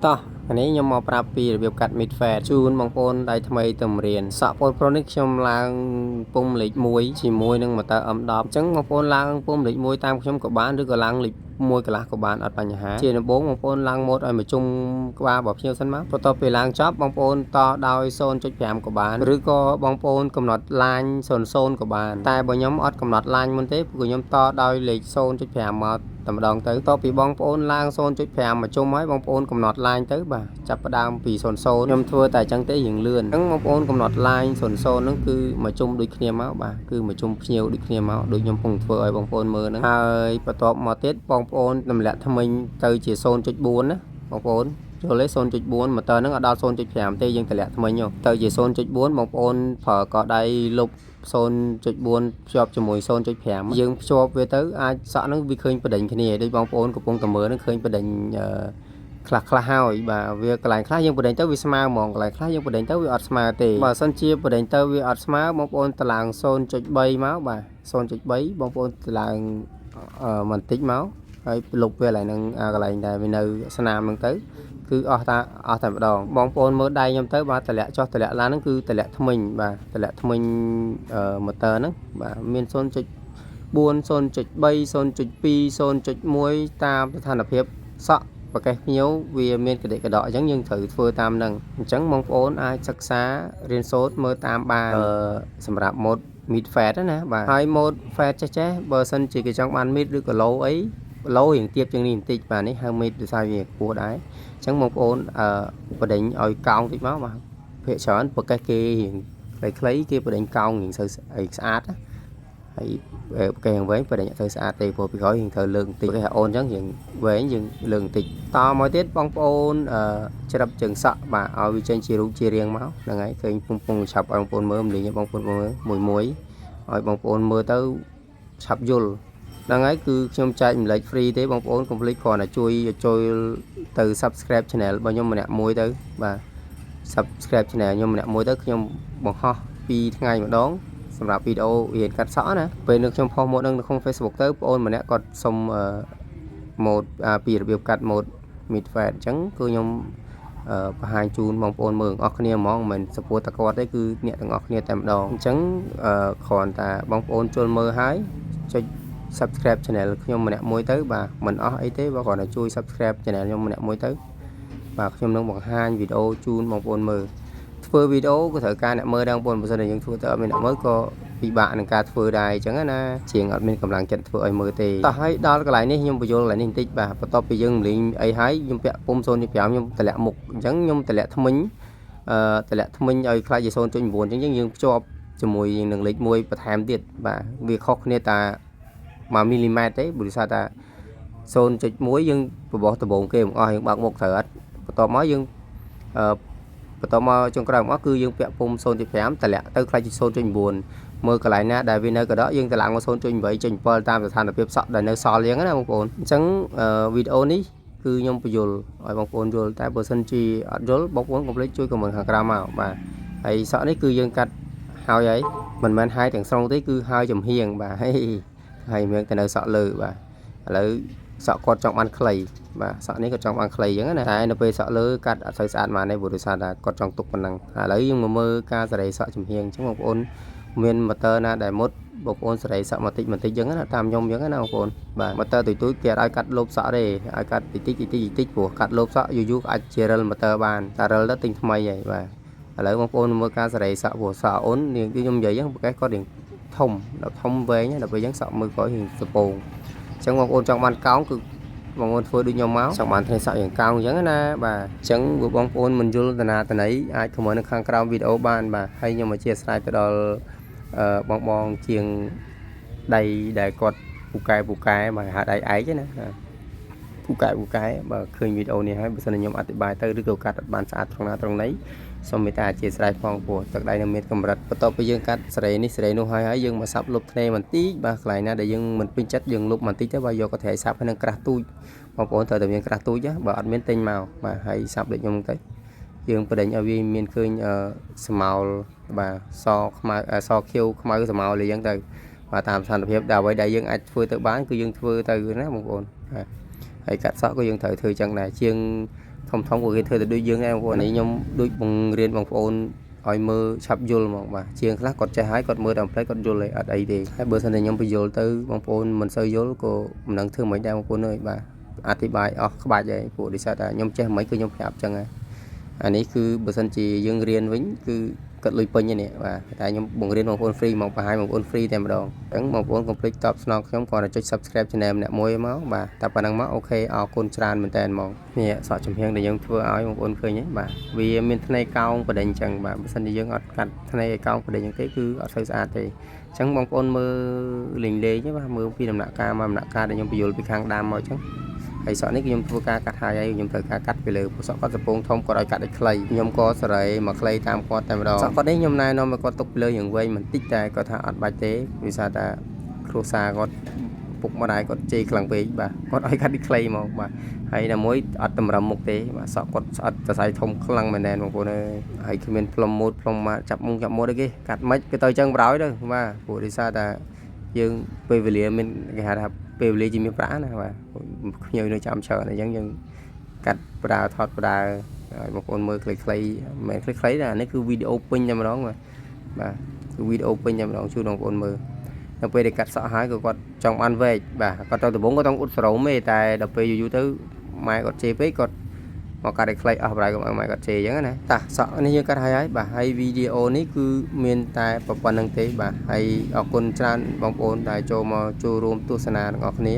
តោះថ្ងៃនេះខ្ញុំមកប្រាប់ពីរបៀបកាត់ mid fade ជូនបងប្អូនដៃថ្មីទៅរៀនសក់ប្អូនប្រុសនេះខ្ញុំឡើងពុំលេខ1ជាមួយនឹង motor M10 អញ្ចឹងបងប្អូនឡើងពុំលេខ1តាមខ្ញុំក៏បានឬក៏ឡើងលេខ1កន្លះក៏បានអត់បញ្ហាជាដំបូងបងប្អូនឡើងម៉ូតឲ្យមកជុំក្បាលរបស់ភ្ញៀវសិនមកបន្ទាប់ពីឡើងចប់បងប្អូនតដោយ0.5ក៏បានឬក៏បងប្អូនកំណត់line 00ក៏បានតែបើខ្ញុំអត់កំណត់line មុនទេព្រោះខ្ញុំតដោយលេខ0.5មកតែម្ដងទៅតពីបងប្អូនឡើង0.5មកជុំហើយបងប្អូនកំណត់line ទៅបាទចាប់ផ្ដើមពី00ខ្ញុំធ្វើតែអញ្ចឹងទេរៀងលឿនអញ្ចឹងបងប្អូនកំណត់line 00ហ្នឹងគឺមកជុំដូចគ្នាមកបាទគឺមកជុំភ្ញៀវដូចគ្នាមកដូចខ្ញុំកំពុងធ្វើឲ្យបងប្អូនមើលហ្នឹងហើយបន្ទាប់មកទៀតបងប្អូនទម្លាក់ថ្មិញទៅជា0.4ណាបងប្អូនយល់ទេ0.4ម៉ូទ័រហ្នឹងអត់ដល់0.5ទេយើងទម្លាក់ថ្មិញទៅជា0.4បងប្អូនប្រើកដៃលុប0.4ភ្ជាប់ជាមួយ0.5យើងភ្ជាប់វាទៅអាចសក់ហ្នឹងវាឃើញបដិញគ្នាដូចបងប្អូនកំពុងតែមើលហ្នឹងឃើញបដិញអឺខ្លះខ្លះហើយបាទវាកន្លែងខ្លះយើងបដិញទៅវាស្មើហ្មងកន្លែងខ្លះយើងបដិញទៅវាអត់ស្មើទេបើសិនជាបដិញទៅវាអត់ស្មើបងប្អូនតឡើង0.3មកបាទ0.3បងប្អូនតឡើងអឺបន្តិចមកហើយលុបវាកន្លែងហ្នឹងអាកន្លែងដែលវានៅស្នាមហ្នឹងទៅគឺអស់តាអស់តែម្ដងបងប្អូនមើលដៃខ្ញុំទៅបាទតម្លាក់ចុះតម្លាក់ឡើងហ្នឹងគឺតម្លាក់ថ្មិញបាទតម្លាក់ថ្មិញអឺ motor ហ្នឹងបាទមាន0.4 0.3 0.2 0.1តាមស្ថានភាពសក់ប្រកេះភ្ញៀវវាមានកដិកដកអញ្ចឹងយើងត្រូវធ្វើតាមហ្នឹងអញ្ចឹងបងប្អូនអាចសិក្សារៀនសូត្រមើលតាមបានអឺសម្រាប់ម៉ូត mid fade ណាបាទហើយម៉ូត fade ចេះចេះបើសិនជាគេចង់បាន mid ឬក៏ low អី low រៀងទៀបជាងនេះបន្តិចបាទនេះហៅ mid ដោយសារវាខ្ពស់ដែរអញ្ចឹងបងប្អូនអឺបដិញឲ្យកោងតិចមកបាទភាគច្រើនប្រកេះគេរៀងខ្លីៗគេបដិញកោងរៀងសូវស្អាតណាហើយប្រកេះវែងបដិញអត់សូវស្អាតទេព្រោះពីក្រោយរៀងត្រូវលើកបន្តិចគេអូនអញ្ចឹងរៀងវែងយើងលើកបន្តិចតមកទៀតបងប្អូនអឺច្រឹបជើងសក់បាទឲ្យវាចេញជារូបជារាងមកហ្នឹងហើយឃើញពងពងឆាប់ឲ្យបងប្អូនមើលមលីងបងប្អូនមើលមួយមួយឲ្យបងប្អូនមើលទៅឆាប់យល់ហ្នឹងហើយគឺខ្ញុំចែករំលែក free ទេបងប្អូនកុំភ្លេចគ្រាន់តែជួយចូលទៅ subscribe channel របស់ខ្ញុំម្នាក់មួយទៅបាទ subscribe channel ខ្ញុំម្នាក់មួយទៅខ្ញុំបង្ហោះ2ថ្ងៃម្ដងសម្រាប់វីដេអូរៀនកាត់សក់ណាពេលនឹងខ្ញុំផុសម៉ូតនឹងនៅក្នុង Facebook ទៅបងប្អូនម្នាក់គាត់សុំអឺម៉ូតពីរបៀបកាត់ម៉ូត mid fade អញ្ចឹងគឺខ្ញុំអឺបង្ហាញជូនបងប្អូនមើលអស់គ្នាហ្មងមិនមែនសពួរតគាត់ទេគឺអ្នកទាំងអស់គ្នាតែម្ដងអញ្ចឹងអឺគ្រាន់តែបងប្អូនចូលមើលហើយចុច subscribe channel ខ្ញុំម្នាក់មួយទៅបាទមិនអស់អីទេបើគ្រាន់តែជួយ subscribe channel ខ្ញុំម្នាក់មួយទៅបាទខ្ញុំនឹងបង្ហាញវីដេអូជូនបងប្អូនមើលធ្វើវីដេអូក៏ត្រូវការអ្នកមើលដែរបងប្អូនបើសិនជាយើងធ្វើទៅអត់មានអ្នកមើលក៏ពិបាកនឹងការធ្វើដែរអញ្ចឹងណាជាងអត់មានកម្លាំងចិត្តធ្វើឲ្យមើលទេតោះហើយដល់កន្លែងនេះខ្ញុំបញ្យល់កន្លែងនេះបន្តិចបាទបន្ទាប់ពីយើងលេងអីហើយខ្ញុំពាក់ពុំ0.5ខ្ញុំតម្លាក់មុខអញ្ចឹងខ្ញុំតម្លាក់ថ្មិញអឺតម្លាក់ថ្មិញឲ្យខ្លាចជា0.9អញ្ចឹងយើងភ្ជាប់ជាមួយនឹងលេខ1បន្ថែមទៀតបាទវាខុសគ្នាតា1មីលីម៉ែត្រទេព្រោះថាតា0.1យើងបបោះដំបូងគេបង្អស់យើងបើកមុខត្រូវអត់បន្ទាប់មកយើងអឺបន្ទាប់មកចុងក្រោយមកគឺយើងពាក់ពុំ0.5តម្លាក់ទៅខ្លាចជា0.9មើលកន្លែងណាដែលវានៅកដកយើងតម្លើងមក0.8.7តាមស្ថានភាពសក់ដែលនៅសល់យ៉ាងណាបងប្អូនអញ្ចឹងវីដេអូនេះគឺខ្ញុំបញ្យល់ឲ្យបងប្អូនយល់តែបើសិនជាអត់យល់បងប្អូនកុំភ្លេចជួយ comment ខាងក្រោមមកបាទហើយសក់នេះគឺយើងកាត់ហើយហើយមិនមែនហាយទាំងស្រុងទេគឺហើយចំហៀងបាទហើយហើយមានតែនៅសក់លើបាទឥឡូវសក់គាត់ចង់បានខ្លីបាទសក់នេះគាត់ចង់បានខ្លីអញ្ចឹងណាតែនៅពេលសក់លើកាត់អត់សូវស្អាតហ្មងទេព្រោះដោយសារតែគាត់ចង់ទុកប៉ុណ្ណឹងឥឡូវយើងមកមើលការសេរីសក់ចំហៀងអញ្ចឹងបងប្អូនមានម៉ូទ័រណាដែលមុតបងប្អូនសេរីសក់មកតិចបន្តិចអញ្ចឹងណាតាមខ្ញុំអញ្ចឹងណាបងប្អូនបាទម៉ូទ័រទុយទុយគេអត់ឲ្យកាត់លូបសក់ទេឲ្យកាត់តិចតិចតិចតិចព្រោះកាត់លូបសក់យូរយូរអាចជារិលម៉ូទ័របានតែរិលទៅទិញថ្មីហើយបាទឥឡូវបងប្អូនមើលការសេរីសក់ព្រោះសក់អូននាងខ្ញុំនិយាយអញ្ចឹងប្រកេះគាត់រៀងធំដល់ធំវែងដល់ពេលអញ្ចឹងសក់មើលគាត់រៀងសពងអញ្ចឹងបងប្អូនចង់បានកោងគឺបងប្អូនធ្វើដូចខ្ញុំមកចង់បានថ្ងៃសក់យ៉ាងកោងអញ្ចឹងណាបាទអញ្ចឹងបើបងប្អូនមិនយល់តាណាតណីអាច comment នៅខាងក្រោមវីដេអូបានបាទហើយខ្ញុំអធិស្ឋានទៅដល់អឺបងបងជាងដៃដែលគាត់ពូកែពូកែបាទហៅដៃឯកណាពូកែពូកែបើឃើញវីដេអូនេះហើយបើសិនជាខ្ញុំអធិប្បាយទៅឬក៏កាត់អត់បានស្អាតត្រង់ណាត្រង់ណីសូមមេត្តាអធិស្ឋានផងព្រោះទឹកដៃនៅមានកម្រិតបន្ទាប់ពីយើងកាត់សេរីនេះសេរីនោះហើយហើយយើងមកសាប់លុបធ្នេបន្តិចបាទកន្លែងណាដែលយើងមិនពេញចិត្តយើងលុបបន្តិចទៅបាទយកកន្ត្រៃសាប់ហើយនឹងក្រាស់ទូចបងប្អូនត្រូវតែមានក្រាស់ទូចណាបើអត់មានទិញមកបាទហើយសាប់ដូចខ្ញុំទៅយើងបដិញឲ្យវាមានឃើញស្មោលបាទសខ្មៅសខៀវខ្មៅស្មោលអីចឹងទៅបាទតាមស្ថានភាពដែលអ្វីដែលយើងអាចធ្វើទៅបានគឺយើងធ្វើទៅណាបងប្អូនបាទហើយកាត់សក់ក៏យើងត្រូវធ្វើចឹងដែរជាង ខ ធំធំក៏គេធ្វើទៅដូចយើងដែរបងប្អូននេះខ្ញុំដូចបង្រៀនបងប្អូនឲ្យមើលឆាប់យល់ហ្មងបាទជាងខ្លះគាត់ចេះហើយគាត់មើលតែផ្លែគាត់យល់ហើយអត់អីទេហើយបើសិនតែខ្ញុំបញ្យល់ទៅបងប្អូនមិនសូវយល់ក៏មិនដឹងធ្វើម៉េចដែរបងប្អូនអើយបាទអធិប្បាយអស់ក្បាច់ហើយព្រោះដោយសារតែខ្ញុំចេះមិនគឺខ្ញុំប្រាប់ចឹងហើយអានេះគឺបើសិនជាយើងរៀនវិញគឺគិតលុយពេញនេះបាទតែខ្ញុំបង្រៀនបងប្អូន free មកបង្ហាញបងប្អូន free តែម្ដងអញ្ចឹងបងប្អូនកុំភ្លេចតបស្នងខ្ញុំគ្រាន់តែចុច Subscribe Channel ម្នាក់មួយមកបាទតែប៉ុណ្្នឹងមក OK អរគុណច្រើនមែនតើហ្មងនេះសក់ចំហៀងដែលយើងធ្វើឲ្យបងប្អូនឃើញទេបាទវាមានធ្នើកោងបដិញអញ្ចឹងបាទបើសិនជាយើងអត់កាត់ធ្នើឲ្យកោងបដិញអញ្ចឹងទេគឺអត់សូវស្អាតទេអញ្ចឹងបងប្អូនមើលលេងលេងបាទមើលពីដំណាក់កាលមកដំណាក់កាលដែលខ្ញុំបញ្យល់ពីខាងដើមមកអញ្ចឹងហើយសក់នេះខ្ញុំធ្វើការកាត់ហើយហើយខ្ញុំត្រូវការកាត់ពីលើព្រោះសក់គាត់សពងធំគាត់ឲ្យកាត់ឲ្យខ្លីខ្ញុំក៏សេរីមកខ្លីតាមគាត់តែម្ដងសក់គាត់នេះខ្ញុំណែនាំឲ្យគាត់ទុកពីលើយ៉ាងវែងបន្តិចតែគាត់ថាអត់បាច់ទេវាថាតែគ្រួសារគាត់ពុកម្ដាយគាត់ជេរខ្លាំងពេកបាទគាត់ឲ្យកាត់ឲ្យខ្លីមកបាទហើយណាមួយអត់តម្រឹមមុខទេបាទសក់គាត់ស្អិតសរសៃធំខ្លាំងមែនទែនបងប្អូនអើយហើយគ្មានផ្លុំម៉ូតផ្លុំមកចាប់មុខចាប់ម៉ូតអីគេកាត់មិនគឺទៅចឹងបរោយទៅបាទព្រោះដោយសារតែយើងពេលវេលាមានគេហៅថាពេលវេលាជាមានប្រាក់ណាបាទភ្ញៀវនៅចាំច្រើនអញ្ចឹងយើងកាត់ប្រើថតប្រើឲ្យបងប្អូនមើលខ្លីៗមិនមែនខ្លីៗទេអានេះគឺវីដេអូពេញតែម្ដងបាទបាទគឺវីដេអូពេញតែម្ដងជូនបងប្អូនមើលដល់ពេលដែលកាត់សក់ហើយក៏គាត់ចង់បានវែកបាទគាត់ទៅដំបូងគាត់ចង់អ៊ុតសរោមទេតែដល់ពេលយូរៗទៅម៉ែគាត់ជេរពេកគាត់មកកាត់ឲ្យខ្លីអស់ប្រហែលកុំឲ្យម៉ែគាត់ជេរអញ្ចឹងណាតាសក់នេះយើងកាត់ហើយហើយបាទហើយវីដេអូនេះគឺមានតែប៉ុណ្្នឹងទេបាទហើយអរគុណច្រើនបងប្អូនដែលចូលមកចូលរួមទស្សនាទាំងអស់គ្នា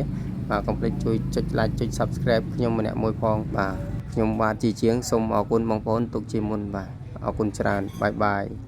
បាទកុំភ្លេចជួយចុច like ចុច Subscribe ខ្ញុំម្នាក់មួយផងបាទខ្ញុំបាទជាជាងសូមអរគុណបងប្អូនទុកជាមុនបាទអរគុណច្រើន bye bye.